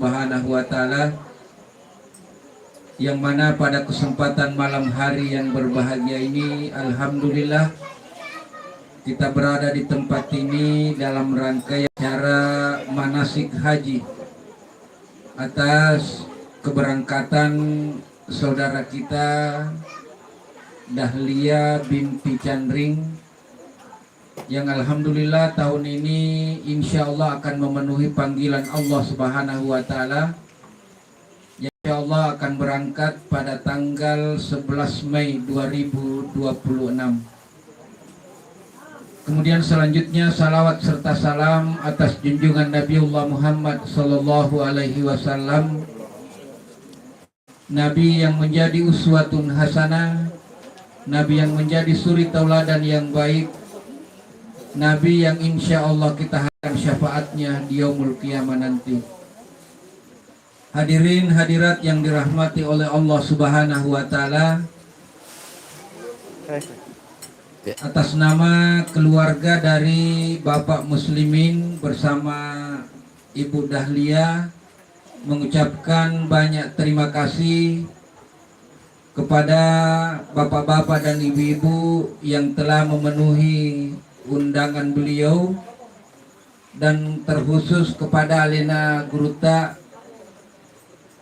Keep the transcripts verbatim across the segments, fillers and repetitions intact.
Subhanahu wa Ta'ala, yang mana pada kesempatan malam hari yang berbahagia ini, alhamdulillah, kita berada di tempat ini dalam rangkaian acara manasik haji atas keberangkatan saudara kita, Dahlia binti Canring, yang alhamdulillah tahun ini insya Allah akan memenuhi panggilan Allah Subhanahu wa Ta'ala, yang insya Allah akan berangkat pada tanggal sebelas Mei dua ribu dua puluh enam. Kemudian selanjutnya, salawat serta salam atas junjungan Nabiullah Muhammad sallallahu alaihi wasallam, Nabi yang menjadi uswatun hasanah, Nabi yang menjadi suri tauladan yang baik, Nabi yang insya Allah kita harapkan syafaatnya di yaumul qiyamah nanti. Hadirin hadirat yang dirahmati oleh Allah Subhanahu wa Ta'ala, atas nama keluarga dari Bapak Muslimin bersama Ibu Dahlia, mengucapkan banyak terima kasih kepada bapak-bapak dan ibu-ibu yang telah memenuhi undangan beliau, dan terkhusus kepada alena gurutta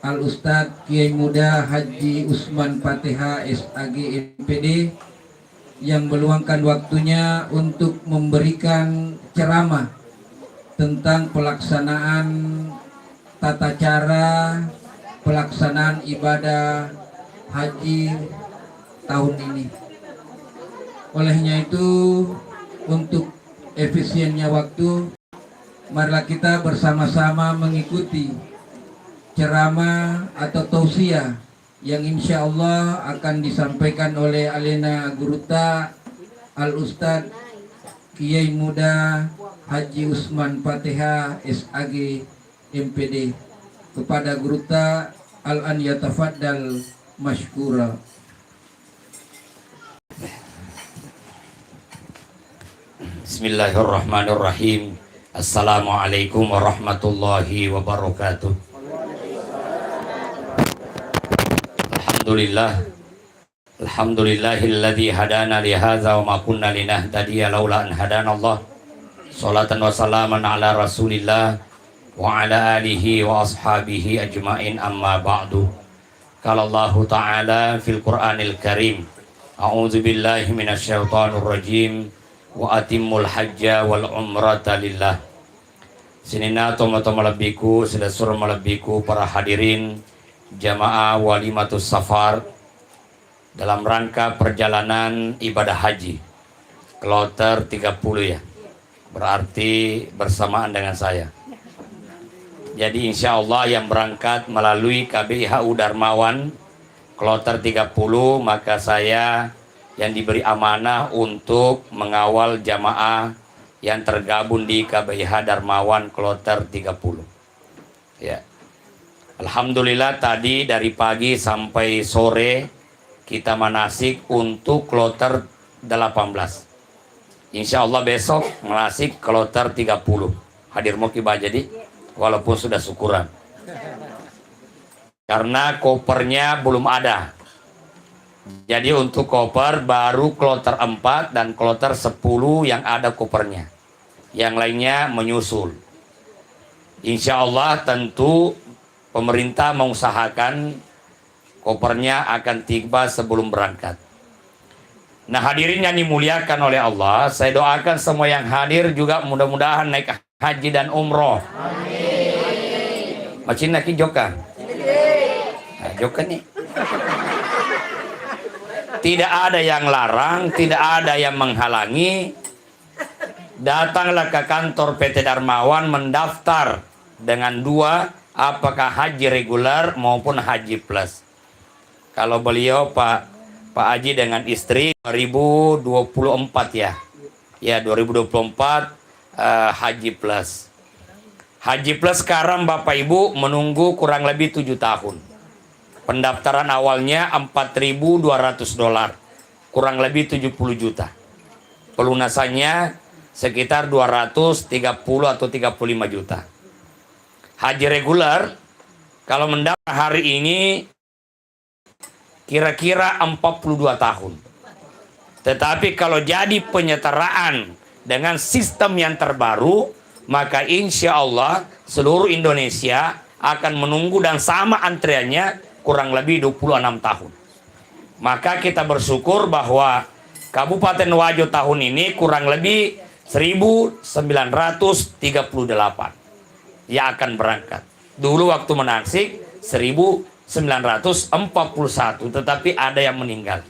Al Ustadz Kiai Muda Haji Usman Fatihah S A G M P D, yang meluangkan waktunya untuk memberikan ceramah tentang pelaksanaan tata cara pelaksanaan ibadah haji tahun ini. Olehnya itu, untuk efisiennya waktu, marilah kita bersama-sama mengikuti ceramah atau tausiah yang insya Allah akan disampaikan oleh alena gurutta Al Ustadz Kiai Muda Haji Usman Fatihah S A G M P D. Kepada gurutta, Al an yatafaddal masykurah. Bismillahirrahmanirrahim. Assalamualaikum warahmatullahi wabarakatuh. Alhamdulillah. Alhamdulillahilladzi hadana lihadza wa ma kunna linahtadiya laula an hadanallah. Salatan wa salaman ala Rasulillah wa ala alihi wa ashabihi ajmain, amma ba'du. Qala Allahu ta'ala fil Qur'anil Karim, a'udzu billahi minasy syaithanir rajim, wa atimmul hajja wal umrata lillah. Sininna tomatoa malebbiku, silessureng malebbiku, para hadirin jamaah walimatus safar dalam rangka perjalanan ibadah haji kloter tiga puluh, ya. Berarti bersamaan dengan saya. Jadi, insya Allah yang berangkat melalui K B I H U Darmawan kloter tiga puluh, maka saya yang diberi amanah untuk mengawal jamaah yang tergabung di K B I H Darmawan kloter tiga puluh. Ya. Alhamdulillah, tadi dari pagi sampai sore kita manasik untuk kloter delapan belas. Insya Allah besok manasik kloter tiga puluh. Hadir moki ba jadi, walaupun sudah syukuran. Karena kopernya belum ada. Jadi untuk koper baru kloter empat dan kloter sepuluh yang ada kopernya. Yang lainnya menyusul. Insya Allah tentu pemerintah mengusahakan kopernya akan tiba sebelum berangkat. Nah, hadirin yang dimuliakan oleh Allah, saya doakan semua yang hadir juga mudah-mudahan naik haji dan umroh. Macinna ki jokka? Nah, jokka nih. Tidak ada yang larang, tidak ada yang menghalangi. Datanglah ke kantor P T Darmawan mendaftar dengan dua, apakah haji reguler maupun haji plus. Kalau beliau, Pak, Pak Haji dengan istri, dua ribu dua puluh empat, ya. Ya, dua ribu dua puluh empat, eh, haji plus. Haji plus sekarang Bapak Ibu menunggu kurang lebih tujuh tahun. Pendaftaran awalnya empat ribu dua ratus dolar, kurang lebih tujuh puluh juta. Pelunasannya sekitar dua ratus tiga puluh atau tiga puluh lima juta. Haji reguler Kalau mendaftar hari ini, kira-kira empat puluh dua tahun. Tetapi kalau jadi penyertaan dengan sistem yang terbaru, maka insya Allah seluruh Indonesia akan menunggu dan sama antreannya kurang lebih dua puluh enam tahun. Maka kita bersyukur bahwa Kabupaten Wajo tahun ini kurang lebih seribu sembilan ratus tiga puluh delapan yang akan berangkat. Dulu waktu menasik seribu sembilan ratus empat puluh satu, tetapi ada yang meninggal.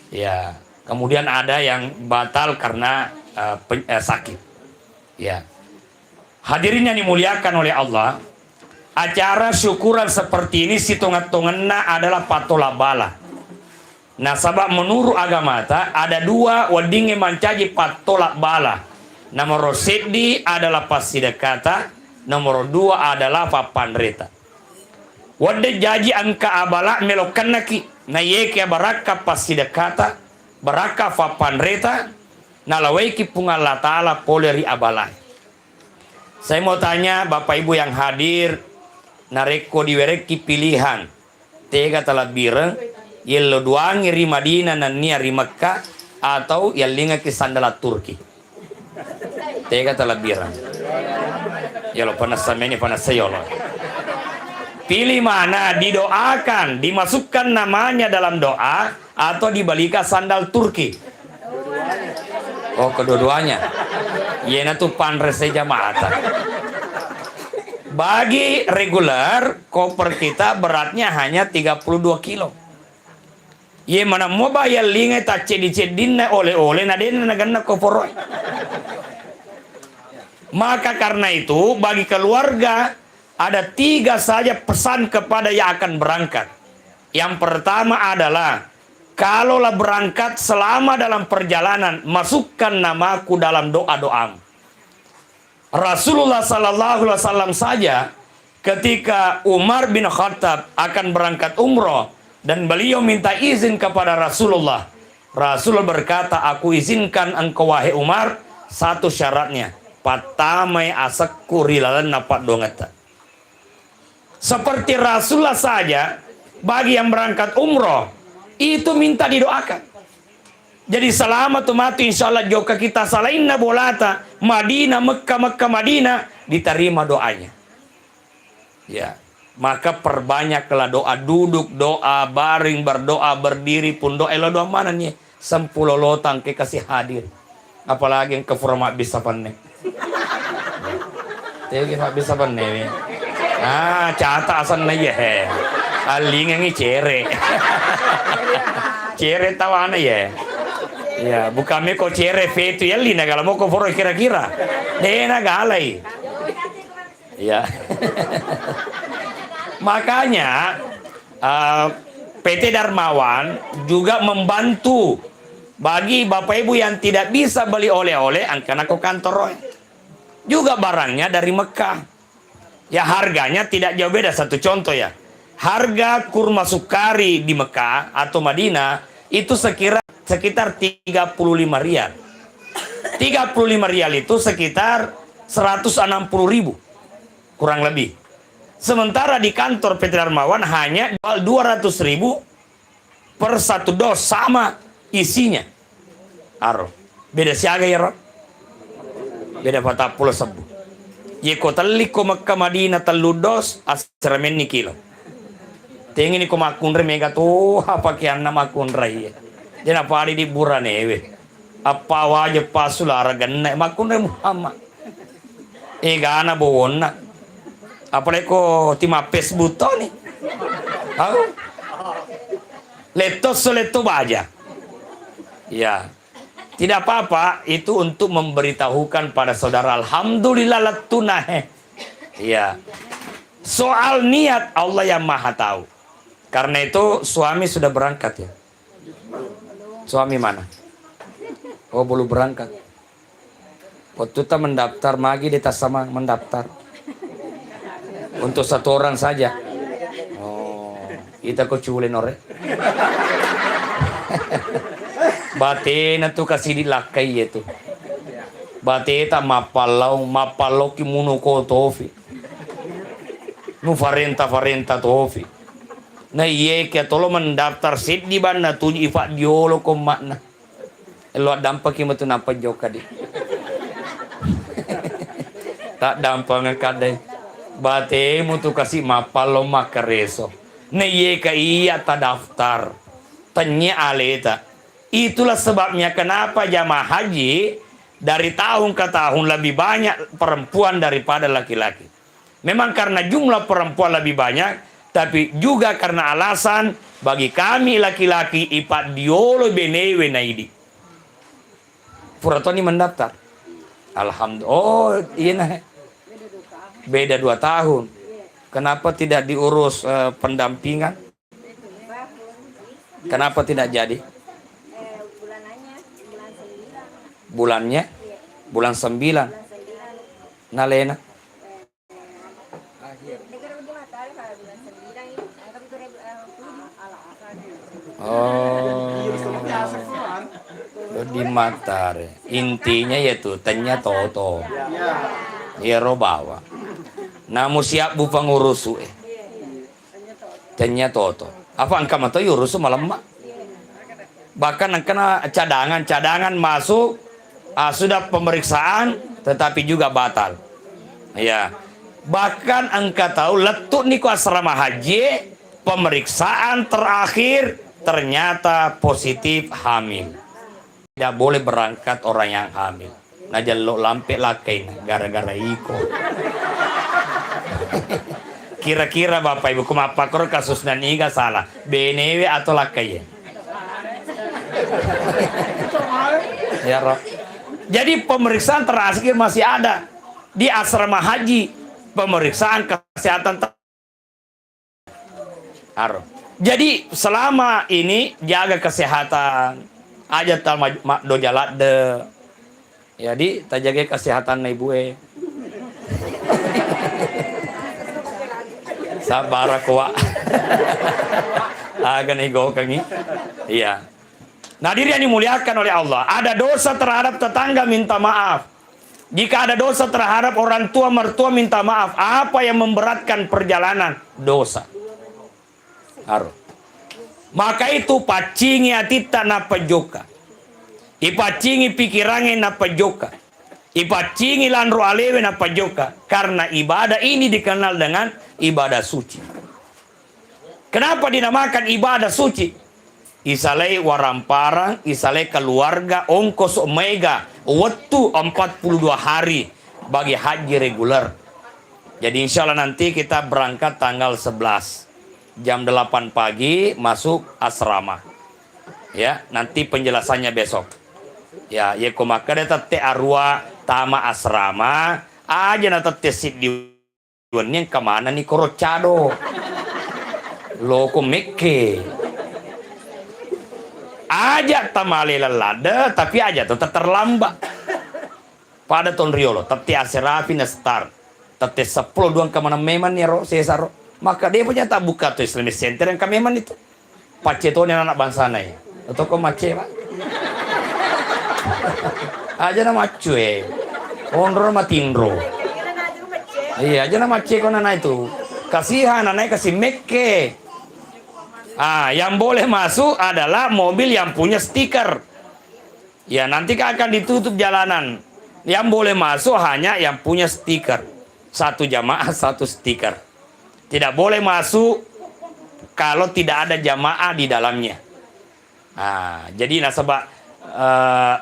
Ya, kemudian ada yang batal karena, eh, pen-, eh, sakit. Ya. Hadirin yang dimuliakan oleh Allah, acara syukuran seperti ini sitonget-tongenna adalah pattola bala. Nasaba menurut agamata ada dua weddingnge mancaji pattola bala. Nomoro seddi adalah passidekkata, nomoro dua adalah pappanreta. Wedde jaji engka abala melo kennaki, na yeke barakka passidekkata, barakka pappanreta, nalawaiki Puang Allah Ta'ala pole ri abalae. Saya mau tanya Bapak Ibu yang hadir, narekko diwerekki pilihan, tega talebbireng, yello duangi ri Madinah nennia ri Mekkah, atau yallingaki sandala Turki? Tega talebbireng? Yolo panessa meni, panessa yolo. Pilih mana, didoakan, dimasukkan namanya dalam doa, atau dibelikan sandal Turki? Oh, kedua-duanya. Yena tu panrese jamaata. Bagi reguler, koper kita beratnya hanya tiga puluh dua kilo. Ye manammo bayar lingai tacceddi-ceddinna ole-ole na denna nagenna koporoe. Maka karena itu, bagi keluarga ada tiga saja pesan kepada yang akan berangkat. Yang pertama adalah, kalau lah berangkat, selama dalam perjalanan, masukkan namaku dalam doa-doamu. Rasulullah sallallahu alaihi wasallam saja, ketika Umar bin Khattab akan berangkat umroh dan beliau minta izin kepada Rasulullah, Rasul berkata, "Aku izinkan engkau, wahai Umar, satu syaratnya, pattamai asekku ri lalenna paddoangetta." Seperti Rasulullah saja, bagi yang berangkat umroh, itu minta didoakan. Jadi selama tu matu, insya Allah jokka kita, salainna bolata Madinah, Mekka, Mekka, Madinah, diterima doanya. Ya, maka perbanyaklah doa duduk, doa baring, berdoa berdiri pun doa. Elo doa mana nih? Sempulo lotang ke kasih hadir. Apalagi engka fura mabbissa penne. Tegi mabbissa penne we. Ah, cata asenna iya he. Allingengi cere. Cere tawana iya. Iya, bukan me ko cere fetu yalli na gala moko foro kira-kira. Dena galai. Iya. Makanya, eh, P T Darmawan juga membantu bagi Bapak Ibu yang tidak bisa beli oleh-oleh, angkana ko kantor. Juga barangnya dari Mekah. Ya, harganya tidak jauh beda. Satu contoh ya, harga kurma sukari di Mekah atau Madinah itu sekira, sekitar tiga puluh lima rial. Tiga puluh lima rial itu sekitar seratus enam puluh ribu, kurang lebih. Sementara di kantor P T Darmawan hanya jual dua ratus ribu per satu dos sama isinya. Aro. Beda siaga ya, Ron? Beda patappulo sebbu. Ye ko telli ko Mekka Madinah tellu dos, asera menni kilo. Tengini ko makkunrai mega to, apa kianna makkunrai. Dena padi di buranewe. Apa wajib pasu lara genna makkunrai Muhammad. Egana bowonna. Apalagi ko tima Facebook to ni. Au. Letto so letto baja. Ya. Tidak apa-apa, itu untuk memberitahukan pada saudara, alhamdulillah lettuna he. Iya. Soal niat, Allah yang Maha Tahu. Karena itu suami sudah berangkat ya. Suami mana? Oh, belum berangkat. Waktu kita mendaftar, magi dia tak sama mendaftar. Untuk satu orang saja. Oh, kita kok cule nore. Batena tu kasidi lakkai itu. Bateta mappallau, mappallauki muno ko tofi. Mufarenta-farenta tofi. Na iye kia tolo mendaftar seddi banna tuju ifaddiolo ko makna. Lo addampaki matu nappa jokka di. Tak dampang kadai. Batemu tu kasi mappallo makkareso. Na iye ka iya tadaftar. Tanya aleta. Itulah sebabnya kenapa jamaah haji dari tahun ke tahun lebih banyak perempuan daripada laki-laki. Memang karena jumlah perempuan lebih banyak, tapi juga karena alasan bagi kami laki-laki ipaddiolo benewe naidi. Furatoni mendaftar. Alhamdulillah. Oh, iya nah. Beda dua tahun. Kenapa tidak diurus eh, pendampingan? Kenapa tidak jadi? Bulannya? Bulan sembilan. Nalena? Oh. Di matare. Intinya yaitu tanya toto. Iyaro bawa. Namu siap bu pengurusu eh. Tennya toto. Apa engka mato yurusu malemma. Bahkan engkana cadangan, cadangan masuk ah, sudah pemeriksaan tetapi juga batal. Ya. Bahkan engka tau lettu niko asrama haji pemeriksaan terakhir ternyata positif hamil. Tidak boleh berangkat orang yang hamil. Najello lampe lakkaina gara-gara iko. Kira-kira Bapak Ibu, ku mappakkoro kasusna niga salah? Benewe atau lakkaie? Ya, Roh. Jadi pemeriksaan terakhir masih ada di asrama haji. Pemeriksaan kesehatan ter- Aro. Jadi selama ini jaga kesehatan, aja ta ma- ma- doja ladde. Jadi tajaga kesehatan na ibu e. Sabar kuwa. Aga nih gokengi. Iya. Nah, diri yang dimuliakan oleh Allah, ada dosa terhadap tetangga minta maaf. Jika ada dosa terhadap orang tua mertua minta maaf, apa yang memberatkan perjalanan? Dosa. Aro. Maka itu paccingi atitta nappa jokka. Ipaccingi pikirangnge nappa jokka. Ipaccingi lanro alewe nappa jokka. Karena ibadah ini dikenal dengan ibadah suci. Kenapa dinamakan ibadah suci? Isalai waramparang, isalai keluarga, ongkoso maega wettu empat puluh dua hari bagi haji reguler. Jadi insya Allah nanti kita berangkat tanggal sebelas jam delapan pagi masuk asrama. Ya, nanti penjelasannya besok. Ya, yeko makkeda tette arua tama asrama, aja na tette siddi wenni engka manenni koro cado. Loko mekke. Aja tamalela ladde, tapi aja tetap terlambat. Pada tonriolo, tette aserapi na start. Tette seppulo dua engka maneng memang ni ro, sesaro. Maka dia punya tak buka tu Islamic Center engka memang itu. Pacce toni anak bangsana e. Toko macce, Pak. Aja na maccu e. Onro matinro. Iya, aja na macce ko nana itu. Kasihan anak kasih mekke. Ah, yang boleh masuk adalah mobil yang punya stiker. Ya, nanti akan ditutup jalanan. Yang boleh masuk hanya yang punya stiker. Satu jamaah, satu stiker. Tidak boleh masuk kalau tidak ada jamaah di dalamnya. Nah, jadi nasaba eh,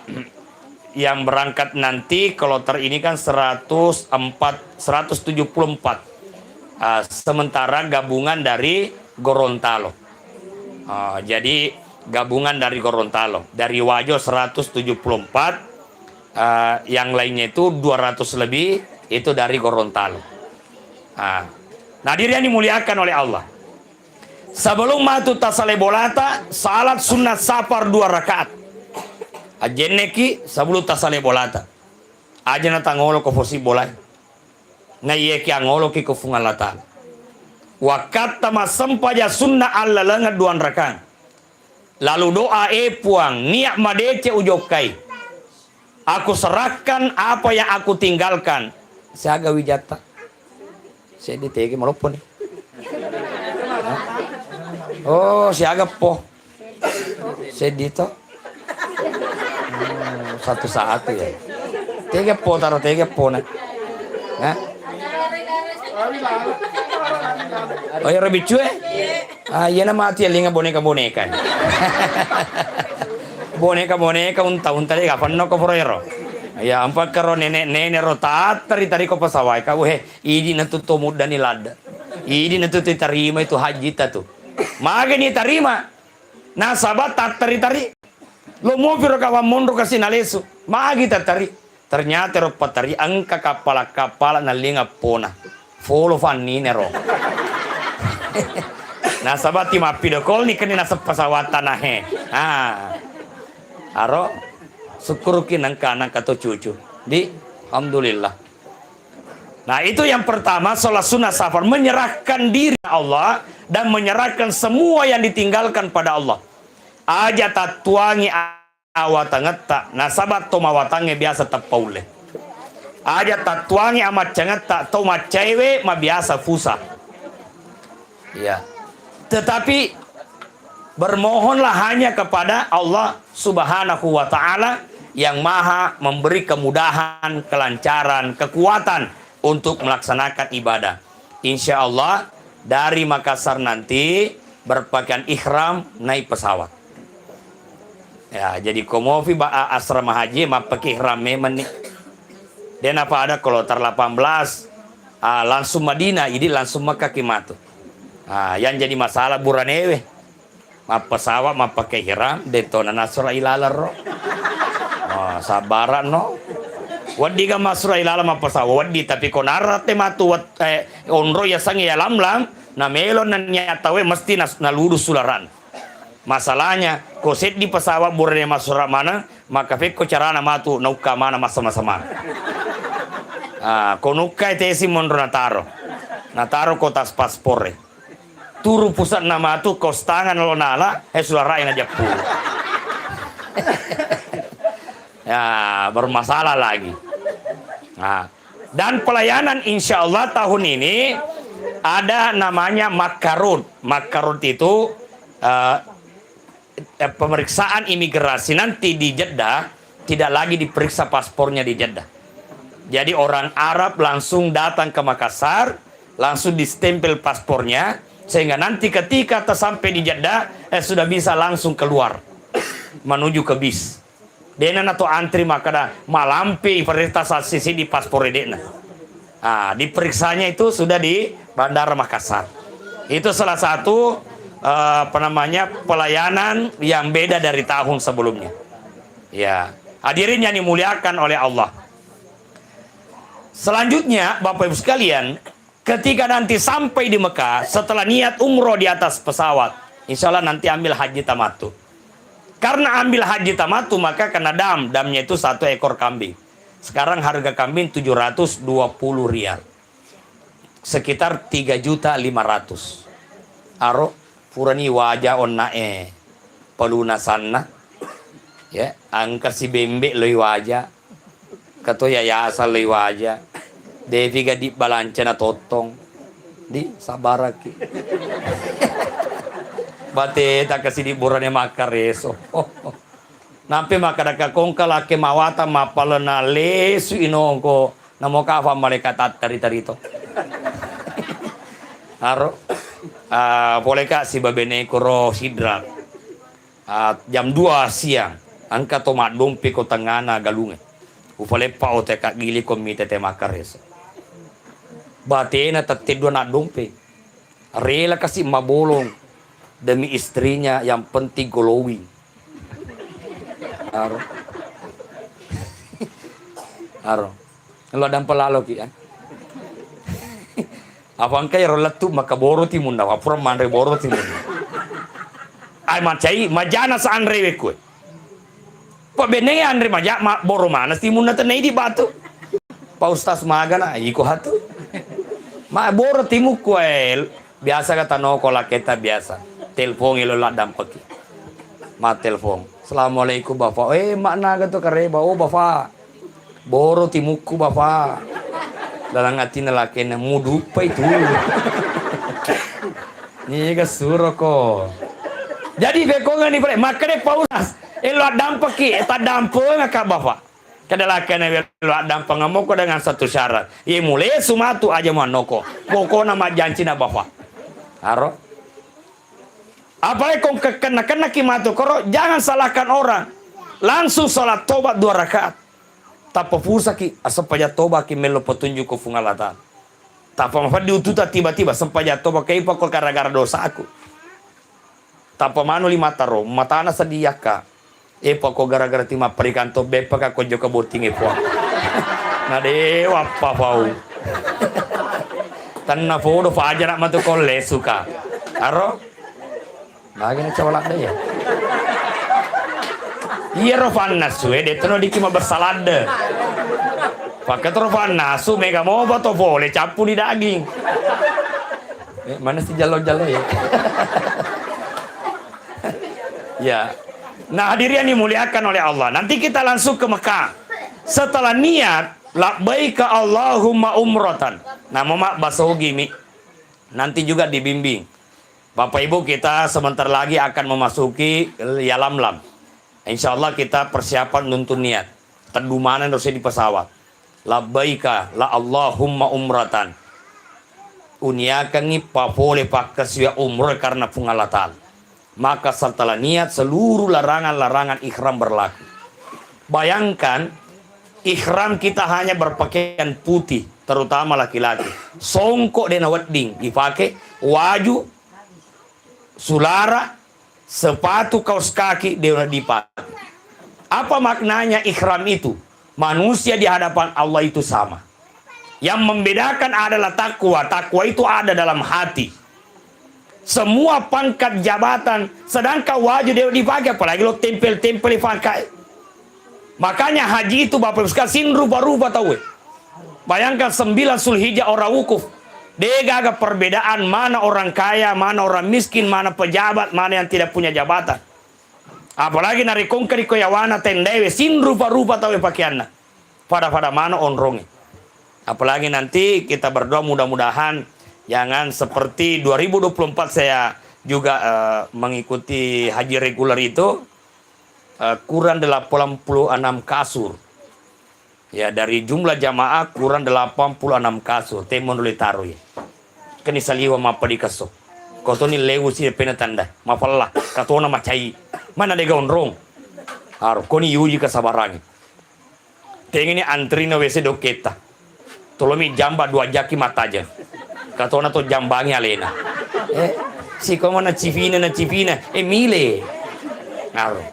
yang berangkat nanti kloter ini kan seratus empat, seratus tujuh puluh empat. Ah, sementara gabungan dari Gorontalo. Ah, jadi gabungan dari Gorontalo, dari Wajo seratus tujuh puluh empat, eh, yang lainnya itu dua ratus lebih itu dari Gorontalo. Ah. Nah, diri yang dimuliakan oleh Allah. Sebelum matu tasale bolata, salat sunat safar dua rakaat. Ajenneki sebelum tasale bolata. Aja na tangolo ko fosi bolai. Na iye ki angolo ki ko Fung Allah Ta'ala. Wakkatta massempaja sunna allalengeng duang rakang. Lalu doa, "E Puang, niat madeceng ujokkai. Aku serahkan apa yang aku tinggalkan." Siaga wijatta. Seddi tege maloppo ni. Oh, siaga po. Seddi to. Hmm, satu-satu ya. Tega po taro, tega po na. Hah? Oh, ero biccu e? Ah, iyana matu yalinga boneka-boneka. Boneka-boneka, unta-unta de gapanno ko poro ero. Ya, ampa karo nenek-nenek ro tattari-tari ko pesawat ka, weh, idi na tu to muddani ladde. Idi na tu tarima itu haji ta tu. Magani tarima. Nasaba tattari-tari. Lo mopiro kawan monro kasi nalesu. Magi tattari. Ternyata ro patari engka kappala-kappala nallinga pona. Folo fannine ro. Nasaba ti mappido kol ni keni naseppa sawat tanahe. Ah. Aro sukkuruki nengka anak atau cucu. Di, alhamdulillah. Nah, itu yang pertama, sholat sunnah safar, menyerahkan diri Allah dan menyerahkan semua yang ditinggalkan pada Allah. Aja tattuangi awatangetta, nasaba to mawatangnge biasa teppaulle. Aja tattuangi amaccangetta, to maccaewe mabiasa fusa. Iya. Tetapi bermohonlah hanya kepada Allah Subhanahu wa Ta'ala yang Maha memberi kemudahan, kelancaran, kekuatan untuk melaksanakan ibadah. Insya Allah, dari Makassar nanti berpakaian ihram, naik pesawat. Ya, jadi komofi ba a-, asrama haji mappake ihram memang ni. De' napada kloter delapan belas, ah, langsung Madinah, idi langsung Mekah ki matu. Ah, yang jadi masalah buranewe. Mappesawa, mappake ihram, de' to na nasura ilaleng ro. Ah, sabbara no. Weddi ga masura ilaleng mappesawa, weddi, tapi ko narate matu wet-, eh, onro yasengnge ya Lamlam, na melo na niat tawe mesti nas-, naludu sularan. Masalahnya, ko seddi pesawat burane masura maneng, maka fekko carana matu naukka mana masa-masa maneng. Ah, ko nukkai tesi monro nataro. Nataro ko tas paspor e. Turu pusatna matu, ko setengah nalo nala, eh, sulara'e najeppu. Ya, bermasalah lagi. Nah, dan pelayanan insya Allah tahun ini ada namanya Makarut. Makarut itu, eh, eh, pemeriksaan imigrasi nanti di Jeddah tidak lagi diperiksa paspornya di Jeddah. Jadi orang Arab langsung datang ke Makassar, langsung distempel paspornya, sehingga nanti ketika ta sampai di Jeddah, eh, sudah bisa langsung keluar menuju ke bis. De'na nato antri makkeda malampe iperintah sassi di paspor e, de'na. Ah, diperiksanya itu sudah di Bandara Makassar. Itu salah satu, eh, apa namanya, pelayanan yang beda dari tahun sebelumnya. Ya, hadirin yang dimuliakan oleh Allah. Selanjutnya, Bapak Ibu sekalian, ketika nanti sampai di Mekah, setelah niat umroh di atas pesawat, insya Allah nanti ambil haji tamattu. Karena ambil haji tamattu, maka kena dam. Damnya itu satu ekor kambing. Sekarang harga kambing tujuh ratus dua puluh rial. Sekitar tiga juta lima ratus. Aro, purani waja onna'e pelunasanna. Ya, engka si bembe loi waja. Kato yayasan loi waja. Defi gadi balanca na tottong. Di, sabaraki. Bateta kasi di burane makkareso. Nampe makkada ka kongka lake mawatang mappalena lesu inongko. Namo kafa malaikat tattari-tari to. Aro. Ah, poleka sibabeneko ro Sidra. Ah, jam dua siang, engka to maddompe ko tengngana galungnge. Ufaleppa oto e kaggili ko mite te makkareso. Batena tette dua naddompe. Rela kasi mabolong demi istrinya, yang penting glowing. Aro. Aro. Lo ada lalo ki, kan? Apa engka ero lettu maka boro timunna, wa pura manre boro timunna. Ai macai, majana sa anre wekku. Pabbenengnge anre maja, ma-, boro mana timunna tenna idi batu. Pak Ustaz magana, iko hatu. Ma boro timukku, eh, biasa kata no ko laketa biasa. Telepon ilo la dampeki. Ma telepon. Assalamualaikum Bapak. Eh, makna kata kareba, oh Bapak. Boro timukku, Bapak. Dalam hati nalakena, mudupa itu. Niga suroko. Jadi, bekongeng ni pale, makkeda Paulus, "Elo addampeki, eh, taddampengaka, Bapak." Kada lakana welo addampengemmoko dengan satu syarat. Ye mulai sumatu aja muannoko. Pokona majjanci na Bapak. Aro. Apalagi kong kekenna-kennaki matu koro, jangan salahkan orang. Langsung sholat tobat dua rakaat. Tappa pusaki, aseppaja tobaki mello petunjuk ko Fuang Allah Ta'ala. Tappa mafeddi ututa tiba-tiba, sempajang toba kaipa ko gara-gara dosaku. Tappa manu lima taro, matana seddi yakka. Epa ko gara-gara ti mapparikang to beppa ka ko jokka botting e Puang. Na dewa apa pau. Tenna podo fajar matu ko lesu ka. Aro? Magi na cawa ladde ya. Iya ro fannasu e, detto no diki mabessa ladde. Pakai tero fannasu, mega moba to pole, cappu di daging. Eh, mana si jalo-jalo ya? Ya. Nah, hadirin yang dimuliakan oleh Allah. Nanti kita langsung ke Mekah. Setelah niat, labbaika Allahumma umratan. Nama mak basogi mi. Nanti juga dibimbing. Bapak Ibu, kita sebentar lagi akan memasuki Yalamlam. Insya Allah kita persiapan nuntun niat. Teddu maneng dosa di pesawat. Labbaika la Allahumma umratan. Uniakangi papole pakkasiwa umroh karena Puang Allah Ta'ala. Maka setelah niat, seluruh larangan-larangan ihram berlaku. Bayangkan, ihram kita hanya berpakaian putih, terutama laki-laki. Songkok de nawedding dipake, waju, sulara, sepatu, kaos kaki de dipake. Apa maknanya ihram itu? Manusia di hadapan Allah itu sama. Yang membedakan adalah takwa. Takwa itu ada dalam hati. Semua pangkat jabatan, sedangkan waju de dipake, apalagi lo tempel-tempel dipake. Makanya haji itu, Bapak Ibu sekalian, sin rupa-rupa tau e. Bayangkan sembilan Zulhijjah orang wukuf. De gaga perbedaan mana orang kaya, mana orang miskin, mana pejabat, mana yang tidak punya jabatan. Apalagi narekongka di ko yawana tendae we, sin rupa-rupa tau e pakeanna. Pada-pada mano onrongi. Apalagi nanti kita berdoa, mudah-mudahan jangan seperti dua ribu dua puluh empat saya juga, eh, mengikuti haji reguler itu, eh, kurang delapan puluh enam kasur. Ya, dari jumlah jamaah kurang delapan puluh enam kasur. Temmon dulu taro ya. Keni saliwa mappa di kesso. Kotoni lewu si pena tanda. Mafalla. Katona macai. Mana dega onrong. Aro, koni yuji kesabarangi. Tengini antrina W C dokketta. Tolomi jamba dua jaki matajeng. Katona to jambangi alena. Eh, siko mana cipina na cipina. Eh, mile. Aro.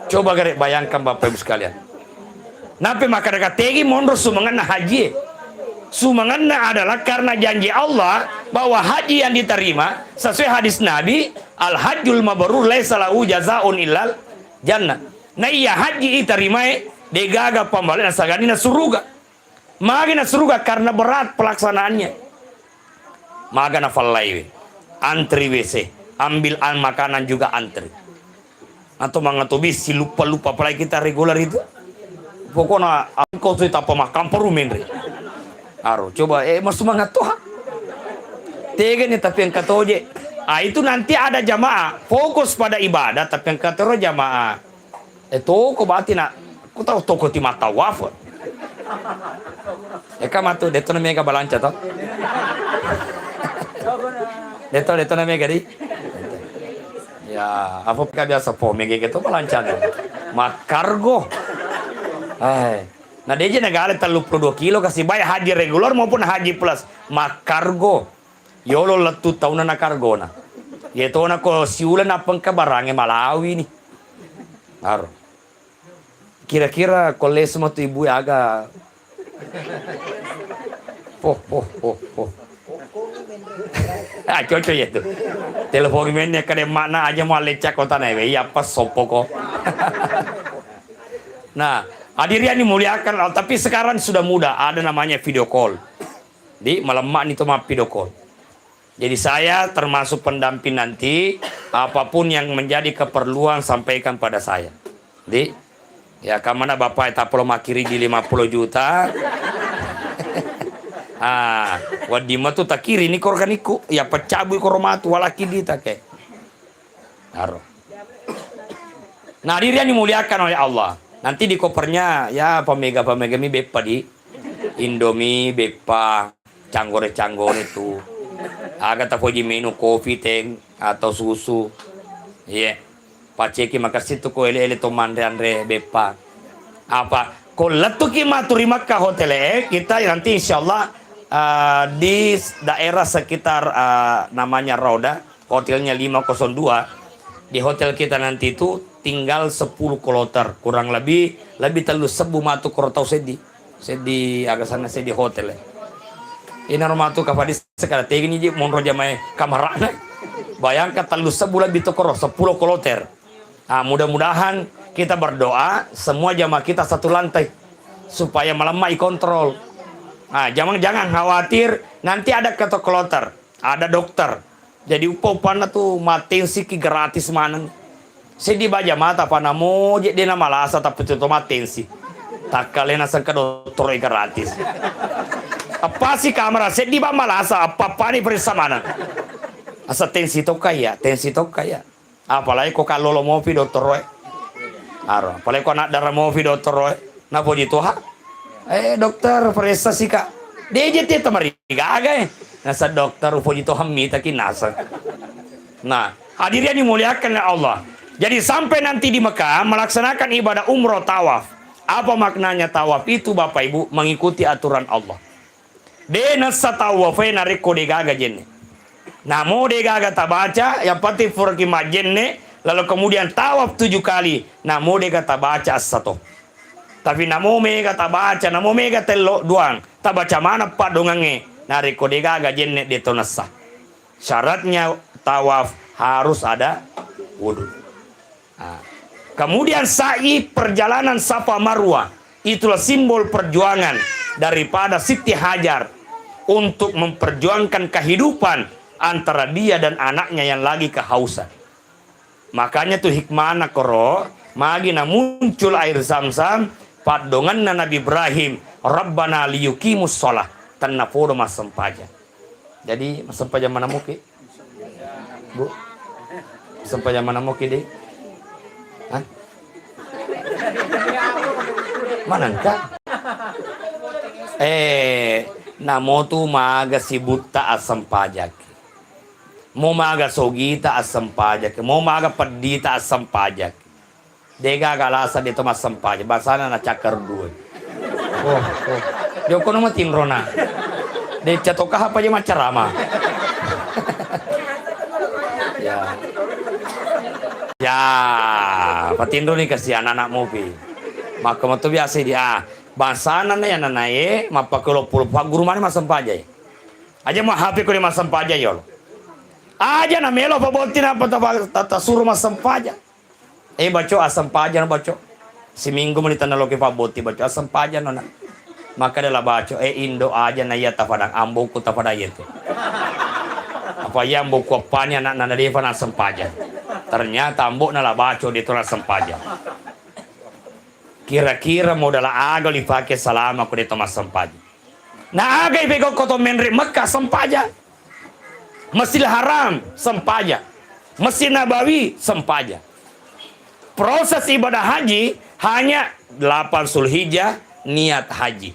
Coba gare bayangkan Bapak Ibu sekalian. Nape makkada tegi monro sumangenna haji e? Sumangenna adalah karena janji Allah bahwa haji yang diterima sesuai hadis Nabi, "Al hajjul mabrur laisa lahu jazaun illal jannah." Na iya haji itarimae, degaga pambalena saganina suruga. Magi na suruga karena berat pelaksanaannya. Maga na fallai we. Antri W C, ambil an makanan juga antri. Atau mangatobi si lupa-lupa, apalagi kita reguler itu. Pokoknya engkau sudah tappa makamperu menre. Aro, coba, eh, mau semangat tuh. Tega nih tapi engka toje. Ah, itu nanti ada jamaah fokus pada ibadah tapi engka tero jamaah. Eh, toko bati na. Ku tau toko ti mattawaf. Eh, ka matu, deto na mega balanca to. Deto, deto na mega di. Ya, apa ka biasa po mega gitu balanca. Makkargo. Eh, na deje negara tellu puluh dua kilo kasih bayar haji reguler maupun haji plus. Makkargo. Yolo lettu tauna na kargona. Yetona ko siuleng nappa engka barangnge malawi ni. Aro. Kira-kira ko lesu matu ibu aga. Poh, poh, poh, poh. Ah, cocok ya tuh. Telepon mennya kade makna aja mau lecak kota newe. Iya pas sopo ko. Nah, hadirin yang dimuliakan Allah, tapi sekarang sudah mudah, ada namanya video call. Di malemma ni to mappido call. Jadi saya termasuk pendamping nanti, apapun yang menjadi keperluan sampaikan pada saya. Di ya kamana bapak tapolo makkiri di lima puluh juta. Ah, wedding matu takirini koro kanikku, ya peccabu koro matu, walaki dita ke. Aro. Nah, hadirin yang dimuliakan oleh Allah. Nanti di kopernya, ya, pamega-pamega mi beppa di. Indomie, beppa, canggore-canggore tu. Aga tapoji minum kopi, teng, atau susu. Iya. Paceki makasih tu ko ele-ele to manre-anre beppa. Apa? Ko lettuki matu ri Mekah hotel e, kita nanti insyaallah, eh, di daerah sekitar, eh, namanya Raudah, hotelnya lima kosong dua. Di hotel kita nanti itu tinggal sepuluh kloter, kurang lebih, lebih tellu sebbu matu koro tau seddi. Seddi aga sanna seddi hotel e. Ina rumah tu kapadi sekali tegini ji monro jamae kamarana. Bayangkan tellu sebbu lebih tu koro, sepuluh kloter. Ah, mudah-mudahan kita berdoa semua jamaah kita satu lantai supaya melemah kontrol. Ah, jangan, jangan khawatir, nanti ada ketua kloter, ada dokter. Jadi uppa-uppanna tu mattensi ki gratis maneng. Seddi baja mata pa namo je de na malasa tapi tu mattensi. Takkalena sengka dottoro gratis. Apa si kamera seddi ba malasa apa-apa ni periksa maneng. Asa tensi tokka ya, tensi tokka ya. Apalagi ko kallolo mopi dottoroe. Aro, apalagi ko anak dara mopi dottoroe. Napoji Tuhan. Eh, dokter, paressa sika. De je te tamarigaga e. Nasa dokter, upoji Tuhan mita ki nasa. Nah, hadirin yang dimuliakan oleh Allah. Jadi sampai nanti di Mekah melaksanakan ibadah umroh tawaf. Apa maknanya tawaf itu, Bapak Ibu? Mengikuti aturan Allah. De nessa tawaf e narekko de gaga jenne. Namo de gaga tabaca, yang penting furaki majjenne, lalu kemudian tawaf tujuh kali, namo de gaga tabaca essa to. Tapi namo mega tabaca, namo mega tello duang, tabaca maneng paddongengnge, narekko de gaga jenne de to nessa. Syaratnya tawaf harus ada wudu. Ah. Kemudian sa'i perjalanan Safa Marwah, itulah simbol perjuangan daripada Siti Hajar untuk memperjuangkan kehidupan antara dia dan anaknya yang lagi kehausan. Makanya tu hikmahna koro, magi na muncul air Zam-Zam, paddongenna Nabi Ibrahim, "Rabbana liyuqimus shalah." Tennapodo massempajang. Jadi, massempajang maneng moki? Bu? Massempajang maneng moki, Dek? Hah? Manengka? Eh, namo tu maga sibutta assempajaki. Mo maga sogita assempajaki. Mo maga peddita assempajaki. Degaga lasa de to massempajang, basana na cakkar dua. Oh, oh. Jokkono matinrona. Decca to kaha paja maccarama. Ya. Ya, patinroni kasi anak-anak mopi. Makko metu biasa di, ah, basana na ya nanae, mappakelo pulo, pagguru mani massempajai. Aja ma H P ko de massempajai yolo. Aja na melo pabotti na apa tapa-, ta-, tasuro massempajang. Eh, baco, assempajang, baco. Siminggu meni tanna loki pabbotti, baco, assempajang, nona. Maka dela baco, eh, indo aja na iya tapadang, amboku tapadang iya tu. Apa iya amboku appani anakna na defa na assempajang. Ternyata ambokna la baco, de to na assempajang. Kira-kira modal aga lipake salama ko de to massempajang. Na aga ipegokko to menre Mekka sempajang. Masjidil Haram sempajang. Masjid Nabawi sempajang. Proses ibadah haji hanya delapan Zulhijjah niat haji.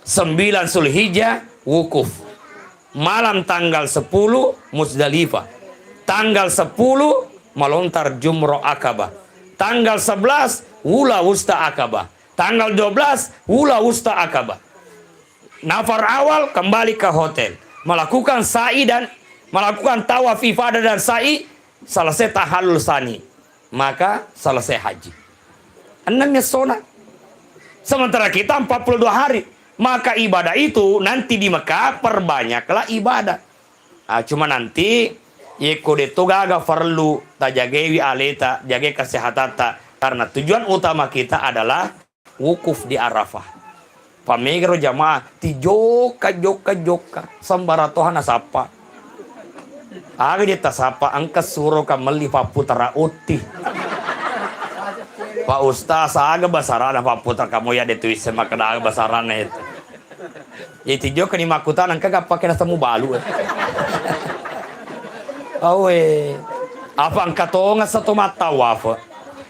Sembilan Zulhijjah wukuf. Malam tanggal sepuluh Muzdalifah. Tanggal sepuluh melontar Jumroh Akabah. Tanggal sebelas Ula Wusta Akabah. Tanggal dua belas Ula Wusta Akabah. Nafar awal kembali ke hotel, melakukan sa'i dan melakukan tawaf ifadah dan sa'i, selesai tahallul sani, maka selesai haji. Enam essona. Sementara kita empat puluh dua hari. Maka ibadah itu nanti di Mekah perbanyaklah ibadah. Ah, cuma nanti yekko de to gaga farellu tajagaiwi aleta, jagai kesehatatta, karena tujuan utama kita adalah wukuf di Arafah. Pamegaro jamaah, ti jokka, jokka, jokka. Sembara toha nasappa. Aga je tasappa, engka suroka melli papputara utti. Pak Ustaz, aga basarana papputara, kamu ya de tu isse makkeda aga basarana itu. Jadi tijokani makkutana engka gappake naseng mubalu. Awe. Apa engka tonga sato mattawafa.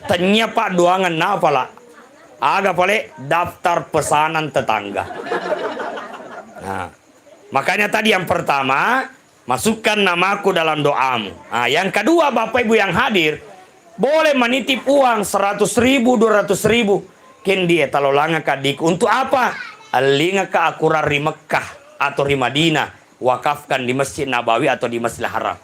Tennia paddoangenna pala. Aga pale daftar pesanan tetangga. Nah, makanya tadi yang pertama, masukkan namaku dalam doamu. Nah, yang kedua, Bapak Ibu yang hadir, boleh menitip uang seratus ribu, dua ratus ribu. Kendi e talolangaka diku. Untuk apa? Allingaka akurang ri Mekkah atau ri Madinah, wakafkan di Masjid Nabawi atau di Masjidil Haram.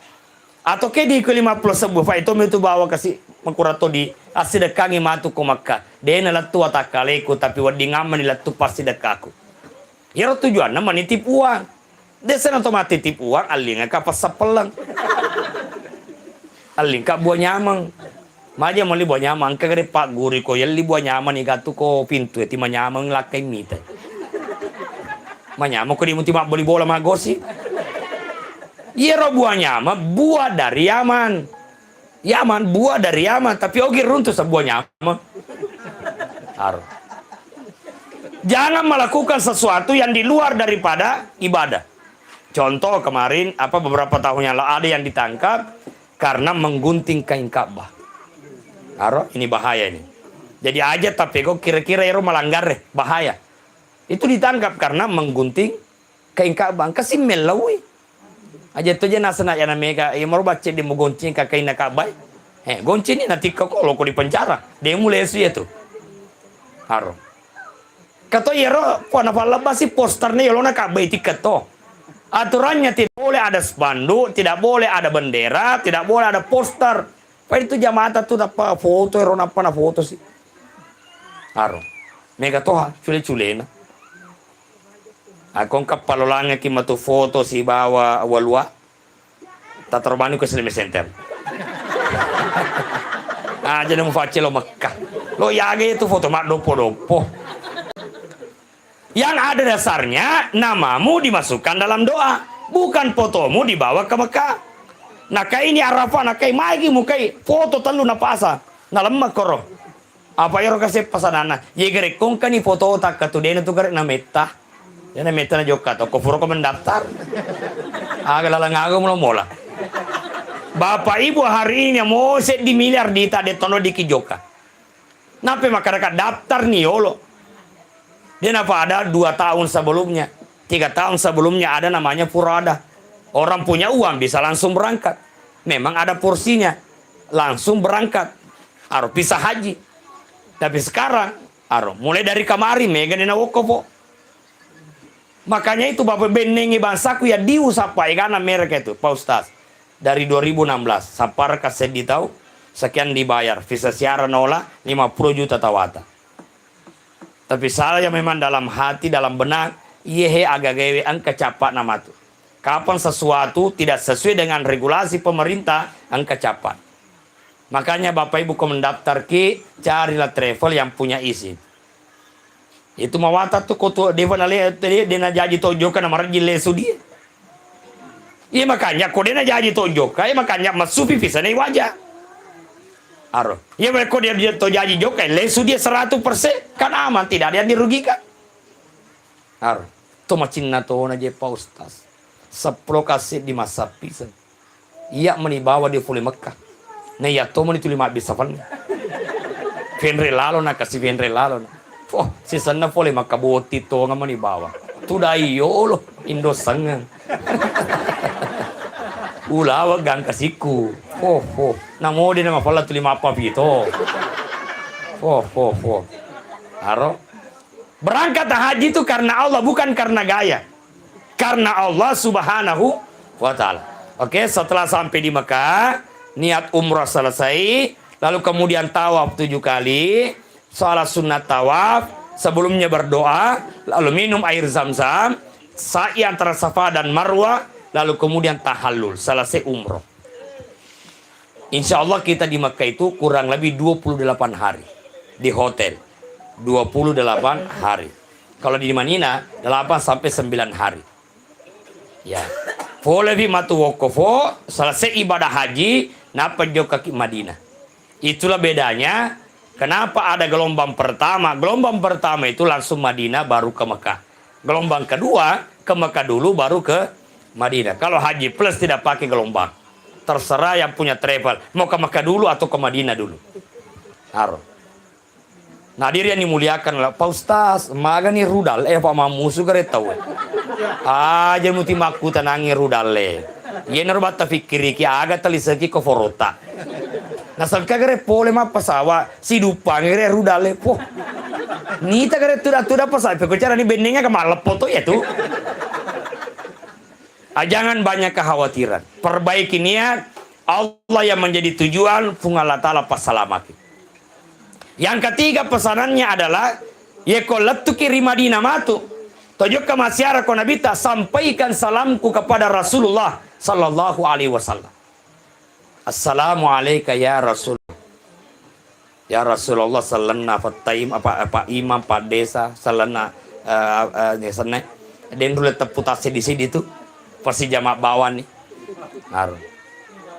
Atau ke diku lima puluh sebbu, fa itu mitu bawa kasi makurang to di assidekkangi matu ko Mekkah. De' nalettu watakkaleku, tapi wedding ammani lettu passidekkaku. Iyaro tujuanna manitip uang. De' sena to matitip uang, allingaka passappelleng. Allingka buah nyameng. Maja melli buah nyameng, engka gare pagguru ko yelli buah nyameng ni gatu ko pintu e, ti manyameng lakkai mita. Manyameng ko di muti mabbeli bola maggosi. Iyaro buah nyameng, buah dari Yaman. Yaman, buah dari Yaman, tapi ogi runtu sebuah nyameng. Aro. Jangan melakukan sesuatu yang di luar daripada ibadah. Contoh kemarin, apa, beberapa tahun yang lalu ada yang ditangkap karena menggunting kain Ka'bah. Aro, ini bahaya ini. Jadi aja tapi kok kira-kira ero melanggar, eh, bahaya. Itu ditangkap karena menggunting kain Ka'bah. Engka si mellaui. Aja to je nasena yana mega, iya maro bacce de' mugoncing ka kainna Ka'bah. Eh, goncini natikka ko loko di penjara. De' mulesu iya tu. Aro. Kato iyaro, ko napallebbasi posterna yolona Ka'bah tikka to. Aturannya tidak boleh ada spanduk, tidak boleh ada bendera, tidak boleh ada poster. Pai tu jamata tu nappa foto, ero nappa na foto si. Aro. Mega toha, cule-culena. Ako engka palolangeki matu foto sibawa walua. Tatarobani ko Islamic Center. Aja na mufacce lo Mekkah. Lo yaga itu foto maddoppo-doppo. Yang ada dasarnya, namamu dimasukkan dalam doa, bukan fotomu dibawa ke Mekah. Nakai ini Arafah, nakai maigi mukai foto tellu napasang, nalemma koro. Apa ero kaseppa sanana? Ye gare kongkani foto takka tu dena tu gare nametta. Dena metta na jokka to, ko furo ko mendaftar. Aga lalang aga mula-mula. Bapak Ibu hari ini mo seddi miliar dita de tono diki jokka. Nape makkadaka daftar ni yolo? Dia napa ada dua tahun sebelumnya, tiga tahun sebelumnya ada namanya furada. Orang punya uang bisa langsung berangkat. Memang ada porsinya. Langsung berangkat. Aro pisah haji. Tapi sekarang, aro mulai dari kamari mega ni na wokko po. Makanya itu Bapak bennengi bangsaku ya diu sappa egana mereka itu, Pak Ustaz. Dari dua ribu enam belas, sapparaka seddi tau, sekian dibayar, visa siara nola, lima puluh juta tawata. Tapi saya memang dalam hati, dalam benak, iyehe agagaewe engka cappa namatu. Kapan sesuatu tidak sesuai dengan regulasi pemerintah, engka cappa. Makanya Bapak Ibu ko mendaftar ki, carilah travel yang punya izin. Itu mawatang tu ko tu defa nale tadi de najaji to jokka na marejjing lesu dia. Iya makanya ko de najaji to jokka, iya makanya massufi visa nei waja. Aro. Iya ko de to jaji jokka, lesu dia seratus persen, kan aman, tidak ada yang dirugikan. Aro. To macinna to na je Pak Ustaz. Seppulo kasih di masa pisang. Iya meni bawa dia pole Mekah. Na iya to meni tuli mabbissa fanna. Fenre lalo na kasi fenre lalo na. Oh, sisenna pole Mekah boti tonga meni bawa. Tudai yolo indo sengeng. Ulawa gangka sikku. Oh, oh. Na mode na mapalla tuli mappa pito. Oh, oh, oh. Aro. Berangkat haji itu karena Allah, bukan karena gaya. Karena Allah Subhanahu wa Ta'ala. Oke, setelah sampai di Mekah, niat umrah selesai, lalu kemudian tawaf tujuh kali, salat sunat tawaf, sebelumnya berdoa, lalu minum air zam-zam, sa'i antara Safa dan Marwah, lalu kemudian tahallul, selesai umroh. Insya Allah kita di Mekah itu kurang lebih dua puluh delapan hari di hotel. Dua puluh delapan hari. Kalau di Madinah, delapan sampai sembilan hari. Ya. Folefi matu wokkofo, selesai ibadah haji, nappa jokkaki Madinah. Itulah bedanya kenapa ada gelombang pertama. Gelombang pertama itu langsung Madinah, baru ke Mekah. Gelombang kedua ke Mekah dulu, baru ke Madinah. Kalau haji plus tidak pakai gelombang. Terserah yang punya travel, mau ke Mekah dulu atau ke Madinah dulu. Aro. Nah, diri yang dimuliakan lah, Pak Ustaz, magani rudal, eh, Pak Mamusu gare tau. Aja muti makkutanangi rudal, eh. Yenaro batta fikiriki, aga taliseki ko forota. Nasengka gare pole mappasawa, sidupang gare rudal, eh, poh. Nita gare tuda-tuda pasawa, peko carani bennenga ke malleppo to ya tu. Ah, jangan banyak kekhawatiran. Perbaiki niat, Allah yang menjadi tujuan, Puang Allah Ta'ala passalamaki. Yang ketiga pesanannya adalah, yeko lettuki ri Madinah matu, tojokka masiara ko Nabitta, sampaikan salamku kepada Rasulullah sallallahu alaihi wasallam. Assalamu alaika ya Rasul. Ya Rasulullah, sellenna Pak Taim, apa, Pak Imam, Pak Desa, sellenna, eh, eh, ne, senne. Den rulle teppu tasse di sidi tu. Pasti jama bawani. Aro.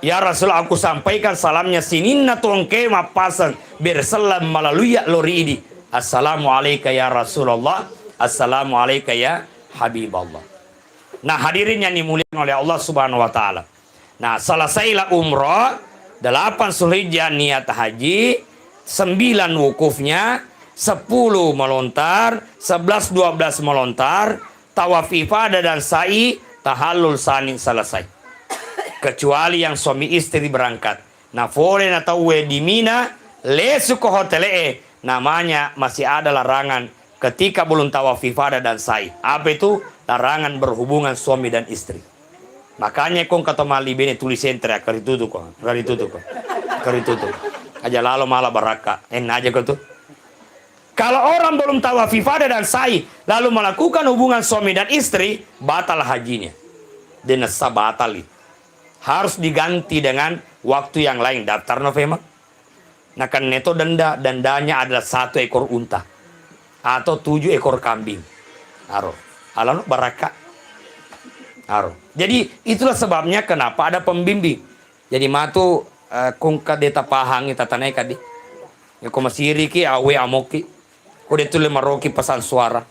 Ya Rasul, aku sampaikan salamnya sininna tuangke mappaseng berselam melalui ya lori idi. Assalamu alaika ya Rasulullah. Assalamu alaika ya Habiballah. Nah, hadirin yang dimuliakan oleh Allah Subhanahu wa Ta'ala. Nah, selesailah umroh, delapan Zulhijjah niat haji, sembilan wukufnya, sepuluh melontar, sebelas dua belas melontar, tawaf ifadah dan sa'i, tahallul sani selesai. Kecuali yang suami istri berangkat. Nah, fole na tauwe di Mina, lesu ke hotel e, namanya masih ada larangan ketika belum tawaf ifadah dan sa'i. Apa itu? Larangan berhubungan suami dan istri. Makanya kong kata mali bene tuli sentre, "Karitutu ko, karitutu ko, karitutu." Aja lalo mala baraka, en aja ko tu. Kalau orang belum tawaf ifadah dan sa'i, lalu melakukan hubungan suami dan istri, batal hajinya. Denessa batal itu. Harus diganti dengan waktu yang lain. Daftar no femeng. Nakenna to denda, dendanya adalah satu ekor unta atau tujuh ekor kambing. Aro, alano baraka. Aro. Jadi itulah sebabnya kenapa ada pembimbing. Jadi matu, eh, kungka deta pahangi tatanai kadi. Ya ko masiriki awe amoki. Ko de tulle maroki pesan suara.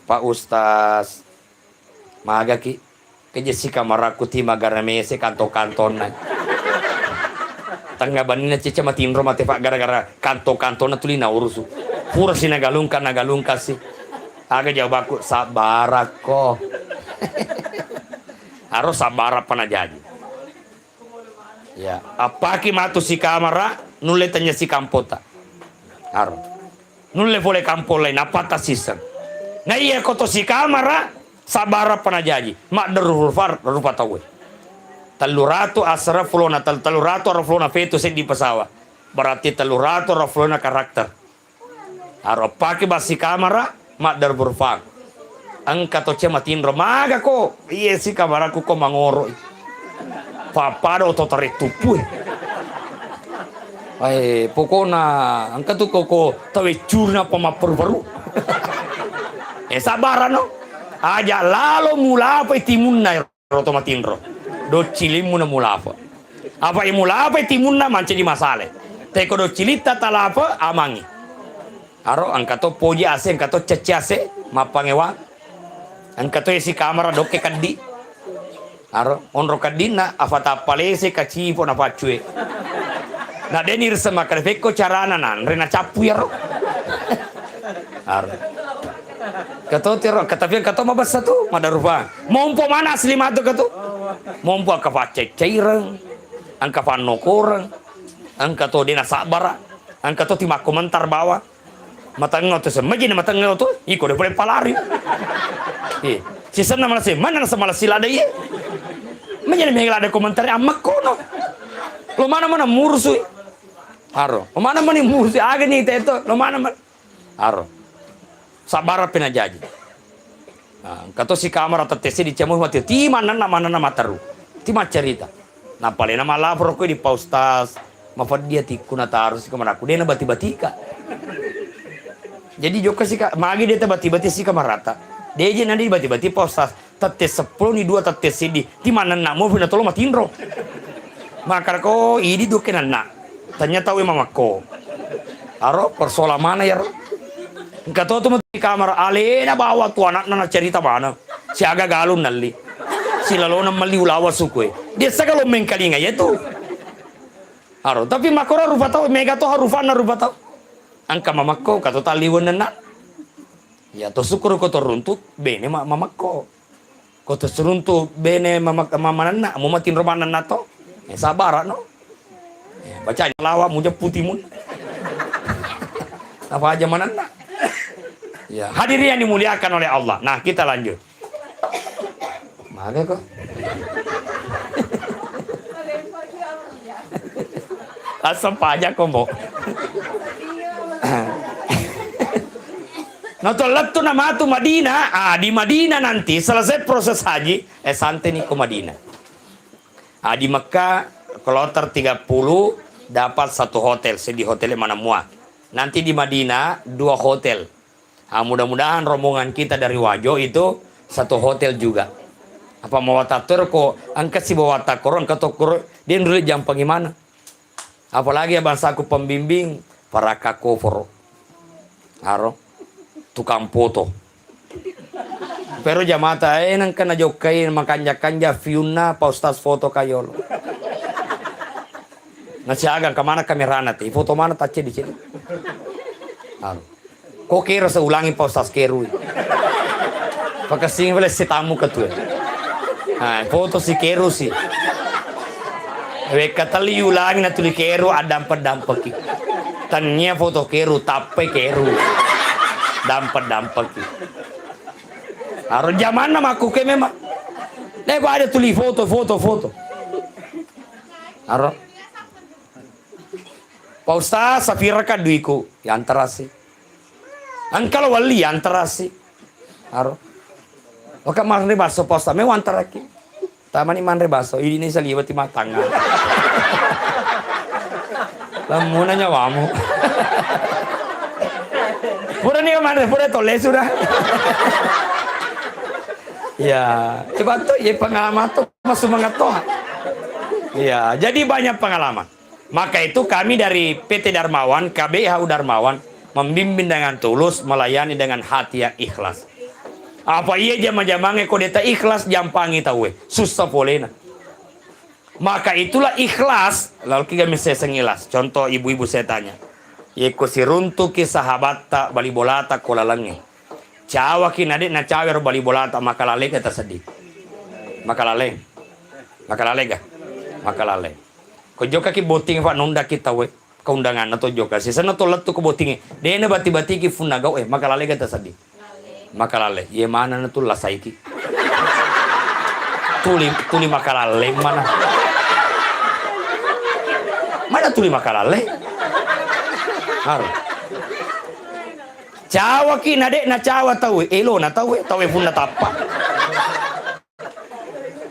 Pak Ustaz, magaki. Keje sikamara'ku ti magara mese kanto-kantonna. Tengnga benninna cece matinro mate fa gara-gara kanto-kantonna tuli naurusu. Pura si nagalungka, nagalungka si. Aga jawabanku, sabbarakko. Aro sabbarappa najaji. Ya, appaki matu sikamara, nulle tanya sikampota. Aro. Nulle fole kampong lain, nappa tassisseng. Na iya ko to sikamara, sabbarappa najaji. Madderu rufa, rufa tauwe. Tellu ratu asera fulona, tel-, tellu ratu ara fulona fetu seddi pesawat. Berarti tellu ratu ara fulona karakter. Aro pake basikamara, madderu rufa. Engka to ce matinro, magako, iye sikamaraku ko mangoroi. Pappada oto tarettuppu e. Eh, pokona engka tu koko taweccurna apa mapperu-peru. Eh, sabbarano. Aja lalo mulapai timunna ero to matinro. Doccilimmu na mulapa. Apa e mulapai timunna mancaji masale. Teko doccilitta talapa amangi. Aro engka to poji ase, engka to cecci ase, mappangewa. Engka to isi kamara dokke keddi. Aro, onro keddinna, afatappalese kacipo na paccue. Na deni risseng makkeda, pekko carana nanre na cappu yaro. Aro. Kato tero, katapian kato mabessa tu, madarupa. Mompo mana asli matu katu? Mompo engka faccai-caireng, engka fannokoreng, engka to dena sabbara, engka to timakko mentar bawa. Matengnga tu semmeji na matengnga tu, iko de pole palari. Eh, sisenna malasi, mana nasa malasi lada iye? Menjadi mega lada komentari ammekkono. Lo mana mana murusui. Aro, lo mana mani murusui, aga ni teto, lo mana mana. Aro. Sabbara pena jaji. Nah, engka to si kamara tette seddi cemo mati. Ti manenna, manenna materu. Ti maccarita. Napalena malapor ko di Pak Ustaz. Mafeddi atikku nataru si kamaraku. Dena bati-batika. Jadi jokka si ka-, magi deta bati-bati si kamarata. Deje nadi bati-bati Pak Ustaz. Tette seppulo ni dua tette seddi. Ti manenna mo fina tolo matinro. Makarako idi duke nanna. Tanya tau e mamakko. Aro persoalan mana yaro? Engka to tu matu di kamar, alena bawa tu anakna nacerita mana. Siaga galung nalli. Silalona melli ulawa sukue. Dia sagalo mengkalinga ya tu. Aro, tapi makoro rupa tau, mega to rufanna rupa tau. Engka mamakko, kato talliwenna. Ya to syukur ko to runtu, bene ma-, mamakko. Ko to suruntu bene mama-, mamanenna, mu matinro manenna to. Eh, sabara no. Eh, baca lawa mu jeppu timun. Apa aja manenna. Ya, hadirin yang dimuliakan oleh Allah. Nah, kita lanjut. Mage ko. Asam pajak ko, Mbok. No to lettu na matu Madinah, ah, di Madinah nanti selesai proses haji, eh, santai ni ko Madinah. Ah, di Mekah kloter tiga puluh dapat satu hotel, seddi hotel mana mua. Nanti di Madinah dua hotel. Ah, mudah-mudahan rombongan kita dari Wajo itu satu hotel juga. Apa mau tatur ko engka si bawa takoro, engka tokoro, dia dulu jampangi mana. Apalagi ya bangsaku pembimbing, paraka koforo. Aro, tukang foto. Pero jamata, eh, nengka najokkai makanja-kanja fiunna Pak Ustaz foto kayolo. Nasiaga, kemana kamerana ti? Foto mana tacce di sini? Aro. Ko kero seulangi Pak Ustaz keru. Pakessing pale sitamu ketue. Ah, foto si keru si. Wekka telli ulangi natuli keru, addampeng-dampeki. Tania foto keru, tappe keru. Dampeng-dampeki. Aro jamanna makkuke memang. Deh, pada tuli foto, foto, foto. Aro. Pak Ustaz, sapiraka duiku? Yantarasi. Engka lo welli, yantarasi. Aro. Oka manre baso, Pak Ustaz, me wantaraki. Tamani manre baso, ini saliwati matanga. Lamuna nyawamu. Pura ni manre, pura tole sudah. Ya, coba tuh, ya pengalaman tuh, masuk mengetahui. Ya, jadi banyak pengalaman. Maka itu kami dari P T Darmawan, K B H U Darmawan, membimbing dengan tulus, melayani dengan hati yang ikhlas. Apa iya jama-jamange ko deta ikhlas jampangi tauwe, sussa polena. Maka itulah ikhlas, lalu kiga messeseng ikhlas. Contoh ibu-ibu saya tanya, yeko siruntuki sahabatta bali bolata ko lalengnge. Cawaki na de' nacawa ero bali bolata, makalalega tasedding. Makalale. Makalalega. Makalale. Ko jokkaki botting, Pak, nundaki tauwe. Keundanganna to jokka. Sisenna to lettu ko bottingnge. De' nabati-batiki funna gau e, makalalega tasedding. Makalale. Iye manenna tu lasaiki. Tuli, tuli makalalle mana. Mana tuli makalalle? Har. Cawaki na de' nacawa tauwe, elona tauwe, tauwe funna tappa.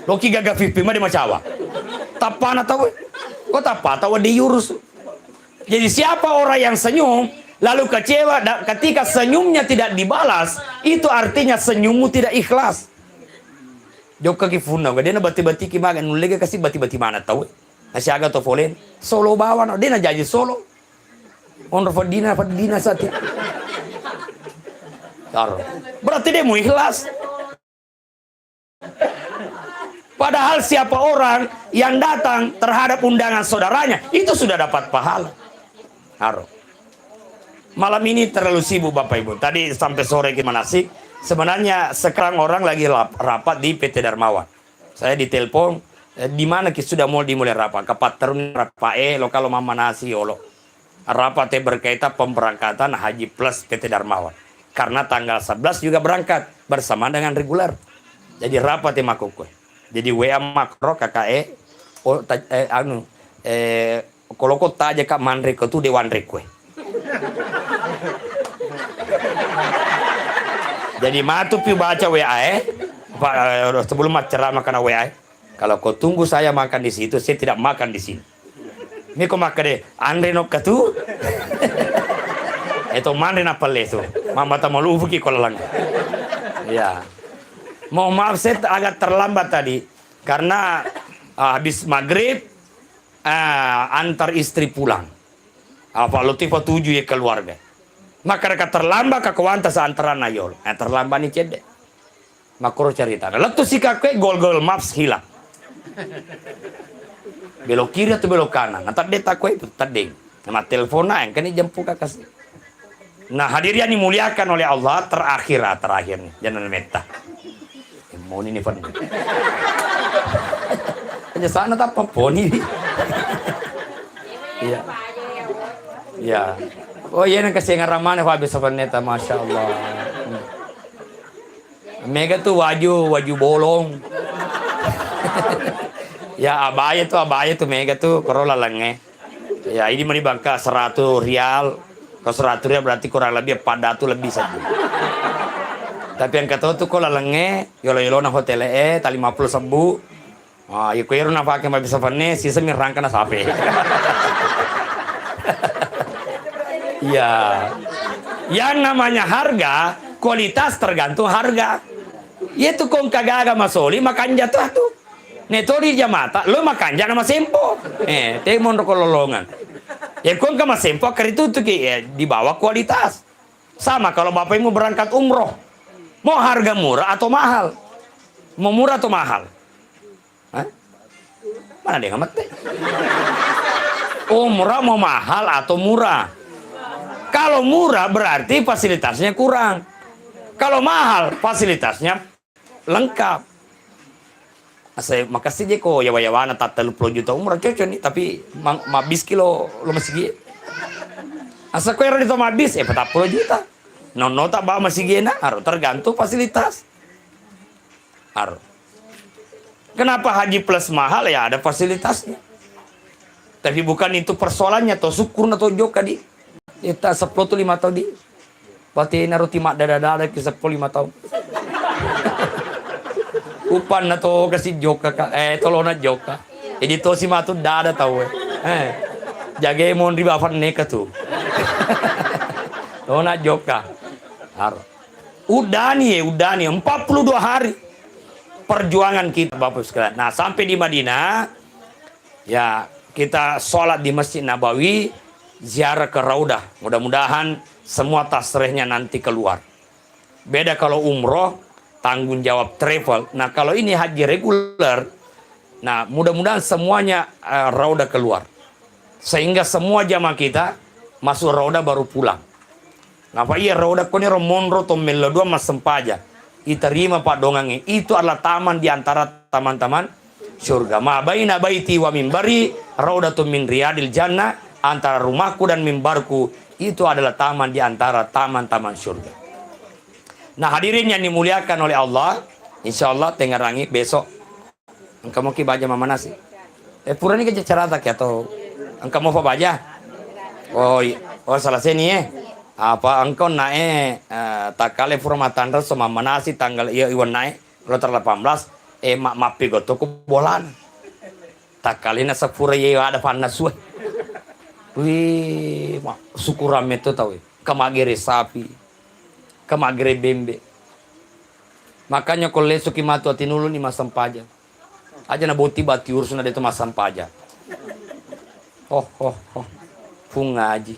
Loki gaga fiffi ma de' macawa. Tappana tauwe. Ko tappa tauwe diurus. Jadi siapa orang yang senyum lalu kecewa, da-, ketika senyumnya tidak dibalas, itu artinya senyummu tidak ikhlas. Jokkaki funna, de' nabati-batiki maga, nullega kasi bati-bati mana tauwe. Nasiaga to folen. Solo bawano, de' najaji solo. Onro feddina, feddina sati. Taro. Berarti de' mu ikhlas. Padahal siapa orang yang datang terhadap undangan saudaranya, itu sudah dapat pahala. Haro. Malam ini terlalu sibuk Bapak Ibu. Tadi sampai sore kita manasik. Sebenarnya sekarang orang lagi lap-, rapat di P T Darmawan. Saya ditelepon, eh, "Di mana ki sudah mau dimulai rapat?" Kapatterun rapat, eh, lo kalau mama nasi, olo. Rapat yang berkaitan pemberangkatan haji plus P T Darmawan. Karena tanggal sebelas juga berangkat bersama dengan reguler. Jadi rapat yang makukue. Jadi W A makro K K E, oh, ta-, eh, anu, eh, koloko taja ka manre ko tu dewan rekue. Jadi matu pi baca W A, eh. Pak, eh, sebelum acara makan W A, eh. Kalau kau tunggu saya makan di situ, saya tidak makan di sini. Miko makkede, anre nokka tu? Eto manre nappalle tu. Mamata malufuki ko lalang. Ya. Mohon maaf, saya agak terlambat tadi. Karena, ah, habis maghrib, ah, antar istri pulang. Apa lo tipe tujuh ya keluarga. Makkadaka terlambat ka kuwanta seantaranna yolo. Eh, terlambat ni cedde. Makkoro caritana. Lettu si kakkue Google Maps hilang. Belok kiri atau belok kanan? Nah, tadde takkue itu, tadde. Nama telepon na, engkani jemput kakasi. Nah, hadirin yang dimuliakan oleh Allah, terakhir, ah, terakhir nih, jangan metta. Moni ni fan. Hanya sana tak apa poni. Iya. Iya. Oh iya, nang kasih ngaramane fa bisa faneta, masya Allah. Mega tu waju, waju bolong. Ya, abaya tu, abaya tu, mega tu, koro lalengnge. Ya, ini meni bangka seratu rial. Kalau seratu rial berarti kurang lebih empat datu lebih saja. Tapi yang kata tu, ko lalengnge, yolo-yolona hotel e, ta lima puluh sebbu. Ah, iko ero napake mabisa fenne, siseng mi rangka na sape. Iya. Yang namanya harga, kualitas tergantung harga. Iya tu kong kagaga masoli, makanja tu atu. Ne todi jamata, lo makanja na masempo. Eh, te monro ko lolongan. Ya kong ka masempo, kari tutuki, ya, di bawah kualitas. Sama kalau bapak ibu berangkat umroh. Mau harga murah atau mahal? Mau murah atau mahal? Hah? Mana dia ngamette? Umrah mau mahal atau murah? Kalau murah berarti fasilitasnya kurang. Kalau mahal fasilitasnya lengkap. Asa makessing je ko yawa-yawana ta tellu pulo juta umrah cocok ni, tapi ma-, mabbis ki lo, lo masigi. Asa ko ero di to mabbis, eh, patappulo juta. Nonno ta ba masigena, aro tergantung fasilitas. Aro. Kenapa haji plus mahal? Ya ada fasilitasnya. Tapi bukan itu persoalannya, to syukur na to jokka di. Ita sepuluh tu lima tahun di. Berarti na roti mak dada-dada ki sepuluh lima tahun. Upanna to kasi jokka ka, eh, tolona jokka. Jadi to si matu dada tau, eh. Eh. Jage mon riba fanne ka tu. Tolona jokka. Har. Udani ya, udani empat puluh dua hari perjuangan kita, Bapak Ibu sekalian. Nah, sampai di Madinah, ya, kita sholat di Masjid Nabawi, ziarah ke Raudah. Mudah-mudahan semua tasrehnya nanti keluar. Beda kalau umroh, tanggung jawab travel. Nah, kalau ini haji reguler, nah, mudah-mudahan semuanya, eh, Raudah keluar. Sehingga semua jamaah kita masuk Raudah baru pulang. Napa iya Raudah koni ro monro to mello dua massempajang. Iterima paddoangengnge. Itu adalah taman di antara taman-taman surga. Ma baina baiti wa mimbari raudatun min riyadil jannah, antara rumahku dan mimbarku itu adalah taman di antara taman-taman surga. Nah, hadirin yang dimuliakan oleh Allah, insya Allah tengngerangi besok. Engka moki baja mammanasi. Eh, purani ka carita ki atau engka mofa baja? Oh, i-, oh, salaseni, eh. Apa engka nae, eh, takkale pura matanre so mammanasi tanggal iya iwan nae. Kloter delapan belas, eh, ma-, mappigotto ko bolana. Takkalena sepura iye ada pannasu e. Wih, ma-, syukuran metto tau e. Kamaggere sapi, kamaggere bembe. Makanya ko lesuki matu atinuluni massempajang. Aja na boti bati urusna de to massempajang. Oh, oh, oh. Pung Aji.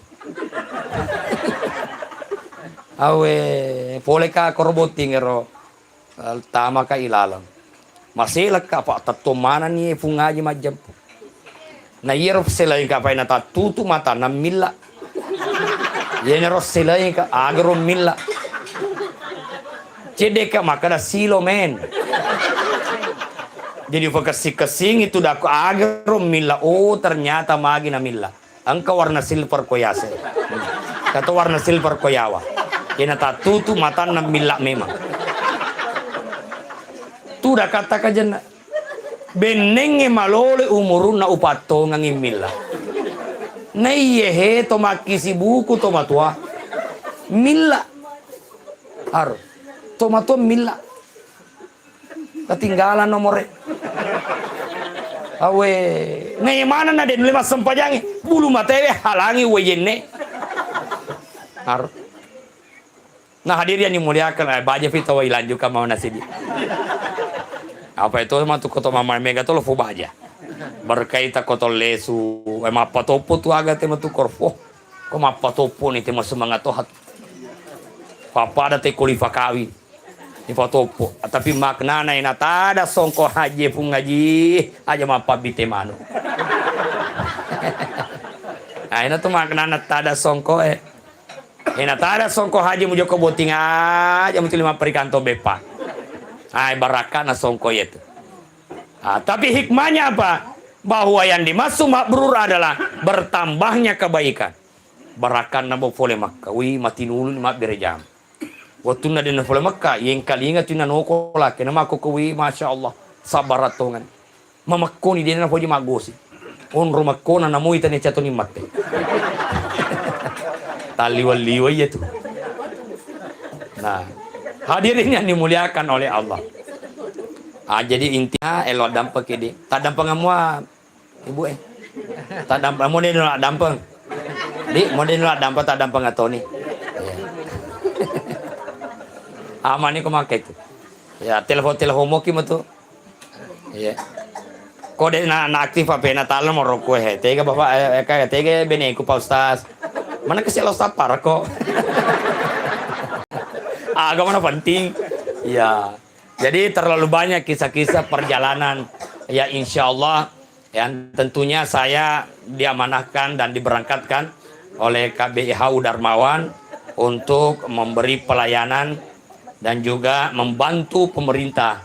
Awe, pole ka koro botting ero. Tama ka ilaleng. Maselekka, apa tettong manenni Pung Aji majjempu. Na iyaro selai ka paina tattutu matanna milla. Iyanaro selai ka agaro milla. Cedde ka makkeda silo men. Jadi fakessing-kessingi tu dako agaro milla. Oh, ternyata magi na milla. Engka warna silver ko yase. Kata warna silver ko yawa. Iyana tattutu matanna milla memang. Tuda kata kajenna. Bennengnge malole umurunna upattongengngi milla. Naiye he to makkisi buku to matua. Milla. Aro. To matua milla. Ketinggalan nomor e. Awe, ngai mana na de nulle massempajangi, bulu matewe halangi wayenne. Har. Nah, hadirin yang dimuliakan, eh, baja pita wai lanjut ka mau nasidi. Apa itu matu koto mama mega to lo fu baja. Berkaita koto lesu, eh, mappatoppo tu aga te matu korfo. Ko mappatoppo ni te masu mangato hat. Pappada te koli fakawi. Ipatoppo. Tapi maknana ena tada songko haji pung haji aja mappabbite manu. Nah, ena tu maknana tada songko e. Ena tada songko haji mujoko boting aja mutuli mapperikanto beppa. Ai barakana songko itu. Ah, tapi hikmahnya apa? Bahwa yang dimaksud mabrur adalah bertambahnya kebaikan. Barakanna bo fole Makka, wi matinuluni mabbere jama. Wettunna denna fole Makka, yengkalinga tu nanoko lake na makko ko wi, masya Allah, sabbara tongan. Mamekkoni denna foji maggosi. Onro makkona namoi tane catoni matte. Talliwa-liwa iya tu. Nah, hadirin yang dimuliakan oleh Allah. Ah, jadi intinya elo dampeng kidi. Tadampeng mua Ibu e. Tadampeng, mode nula dampeng. Di, mode nula dampeng, tadampeng atoni. Iya. Amani ko make tu. Ya, telepon-telepon moki metu. Iya. Kode na, na aktif apa na talon morokku he. Tega bapak, eh, eh, kayak tega beneku Pak Ustaz. Mana kesi lo sapar kok. Agama mana penting. Iya. Jadi terlalu banyak kisah-kisah perjalanan. Ya, insya Allah, yang tentunya saya diamanahkan dan diberangkatkan oleh K B I H U Darmawan untuk memberi pelayanan dan juga membantu pemerintah,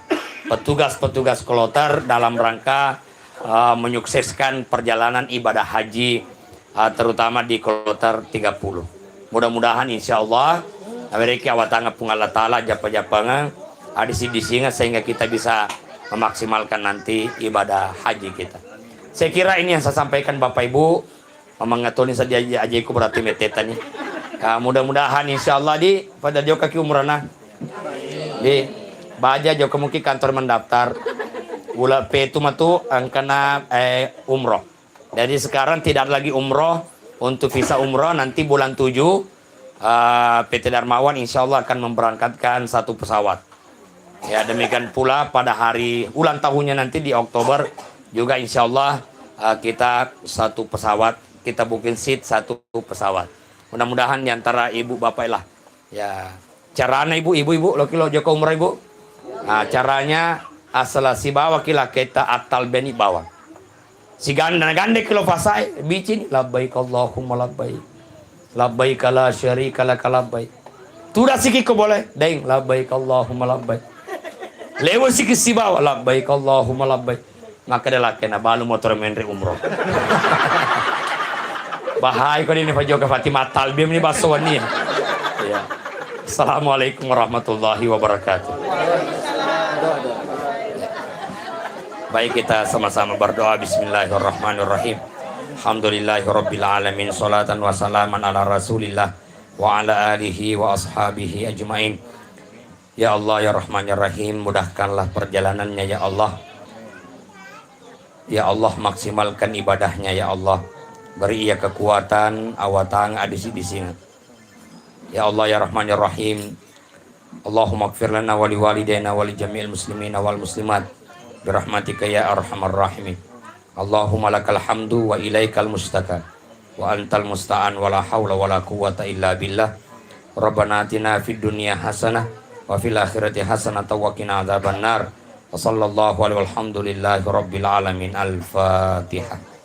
petugas-petugas kloter dalam rangka, eh, menyukseskan perjalanan ibadah haji, eh, terutama di kloter tiga puluh. Mudah-mudahan insya Allah, nawereki awatangeng Puang Allah Ta'ala, japa-japangeng, adisi-disingeng sehingga kita bisa memaksimalkan nanti ibadah haji kita. Saya kira ini yang saya sampaikan Bapak Ibu, Mamang Atoni saja aja, aja iku berarti metetani. Ah, mudah-mudahan insya Allah di pada jokaki umrana. Di baja joka mungkin kantor mendaftar. Ula petu matu angkana, eh, umroh. Jadi sekarang tidak ada lagi umroh untuk visa umroh, nanti bulan tujuh, eh, P T Darmawan insya Allah akan memberangkatkan satu pesawat. Ya, demikian pula pada hari ulang tahunnya nanti di Oktober juga insya Allah, eh, kita satu pesawat, kita booking seat satu pesawat. Mudah-mudahan di antara ibu bapak lah. Ya, carana ibu, ibu, ibu, loki lo joko umrah ibu. Nah, caranya asal sibawa kila kita atal beni bawang. Siganda-gandeki lo fasae, bicini, "Labbaik Allahumma labbaik. Labbaik la syarika laka labbaik." Tudasiki ko bole, "Daeng, labbaik Allahumma labbaik." Lewe siki sibawa, "Labbaik Allahumma labbaik." Makkeda lakkena, "Balu motoro menre umroh." Bahai ko dini pajoka Fatimah Talbiyah ni baso wenni. Iya. Assalamualaikum warahmatullahi wabarakatuh. Baik, kita sama-sama berdoa. Bismillahirrahmanirrahim. Alhamdulillahirabbil alamin. Salatan wa salaman ala Rasulillah wa ala alihi wa ashabihi ajmain. Ya Allah, ya Rahman, ya Rahim, mudahkanlah perjalanannya, ya Allah. Ya Allah, maksimalkan ibadahnya, ya Allah. Beri ia kekuatan, awatang, adisi-dising. Ya Allah, ya Rahman, ya Rahim, Allahumma ighfir lana wa liwalidayna wa li jami'il muslimina wal muslimat bi rahmatika ya arhamar rahimin. Allahumma lakal hamdu wa ilaikal mustaka wa antal musta'an wa la haula wa la quwwata illa billah. Rabbana atina fid dunya hasanah wa fil akhirati hasanah wa qina adzabannar. Wa sallallahu alaihi walhamdulillahi rabbil alamin. Al-Fatihah.